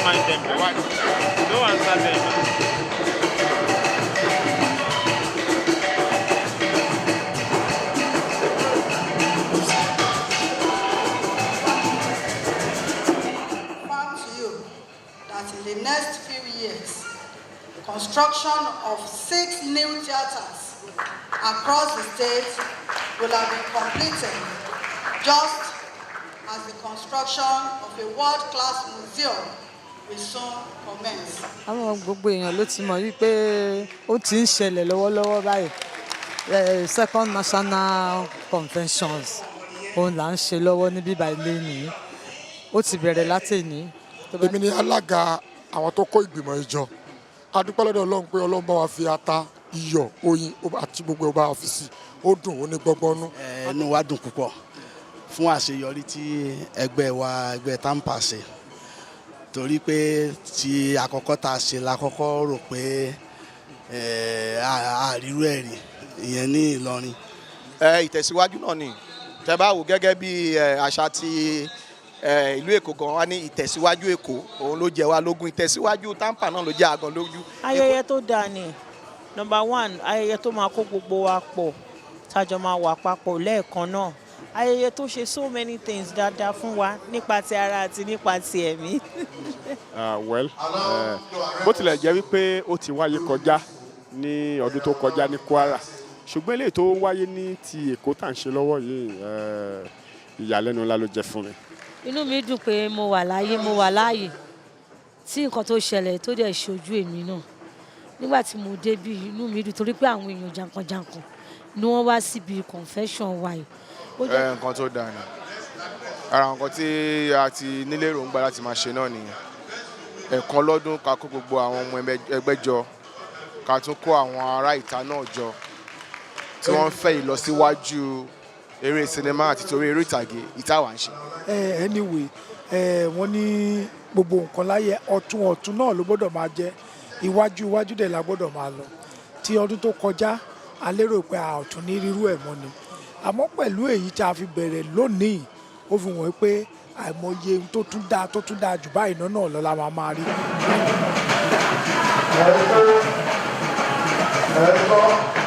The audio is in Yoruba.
Don't mind them. Why? Don't answer them. Confirm to you that in the next few years, construction of six new theaters across the state will have been completed, just as the construction of a world-class museum will soon commence. Àwọn gbogbo èèyàn ló ti mọ̀ wípé ó ti ń ṣẹlẹ̀ lọ́wọ́lọ́wọ́ báyìí. Second national conventions òun là ń ṣe lọ́wọ́ níbí báyìí lénìí. Ó ti bẹ̀rẹ̀ látẹ̀ní. Èmi ni alága àwọn tó kó ìgbìmọ̀ ìjọ. A dúpẹ́ lọ́dọ̀ Ọlọ́run pé Ọlọ́run bá wa fi ata, iyọ̀, oyin àti gbogbo ẹ̀ bá wa fi sí. Ó dùn, ó ní gbọ́ngbọ́nú. Inú wa dùn púpọ̀ fún àṣeyọrí tí ẹgbẹ́ wa, ẹgbẹ́ TAMPAN, ṣe, torí pé tí àkọ́kọ́ tá a ṣe la kọ́kọ́ rò pé àrírú ẹ̀ rí, ìyẹn ní Ìlọrin. Ìtẹ̀síwájú náà ni. Tẹ́ bá wò gẹ́gẹ́ bí àṣà ti ìlú Èkó gan wa ní, ìtẹ̀síwájú Èkó òun ló jẹ wá lógún. Ìtẹ̀síwájú TAMPAN náà ló jẹ́ àgàn lójú. Ayẹyẹ tó dáa ni. Number one, ayẹyẹ tó máa kó gbogbo wa pọ̀, tájọ máa wà papọ̀ lẹ́ẹ̀kan náà, ayẹyẹ tó ṣe so many things dáadáa fún wa nípa ti ara àti nípa ti ẹ̀mí. Well, bó tilẹ̀ jẹ́ wípé ó ti wáyé kọjá ní ọdún tó kọjá ní Kwara, ṣùgbọ́n eléyìí tó wáyé ní ti Èkó tá à ń ṣe lọ́wọ́ yìí, ìyàlẹ́nu ńlá ló jẹ́ fún mi. Inú mi dùn pé mo wà láyé, mo wà láàyè tí nǹkan tó ṣẹlẹ̀ tó dẹ̀ ṣojú èmi náà. Nígbà tí mo débí, inú mi dùn torí pé àwọn èèyàn jàǹkànjàǹkàn ni wọ́n wá síbi convention wa yìí. Ó jẹ́ Nǹkan tó dáa ni. Ara nǹkan tí a ti nílé èròǹgbà láti máa ṣe náà nìyẹn. Ẹ̀ẹ̀kan lọ́dún, ká kó gbogbo àwọn ọmọ ẹgbẹ́ jọ, ká tún kó àwọn ará ìta náà jọ tí wọ́n ń fẹ́ ìlọsíwájú eré sinimá àti torí eré ìtàgé ìtawà ń ṣe. Anyway, wọ́n ní gbogbo nǹkan láyé, ọ̀tun ọ̀tun náà ló gbọ́dọ̀ máa jẹ́. Iwájú iwájú dẹ̀ la gbọ́dọ̀ máa lọ. Tí ọdún tó kọjá, a lérò pé a ò tún ní rírú ẹ̀ mọ́ ni, àmọ́ pẹ̀lú èyí tí a fi bẹ̀rẹ̀ lónìí, ó fi wọ́n pé àìmọye ohun tó tún dáa, tó tún dáa jù báyìí náà lọ́la máa máa rí. Ẹ gbọ́, ẹ gbọ́.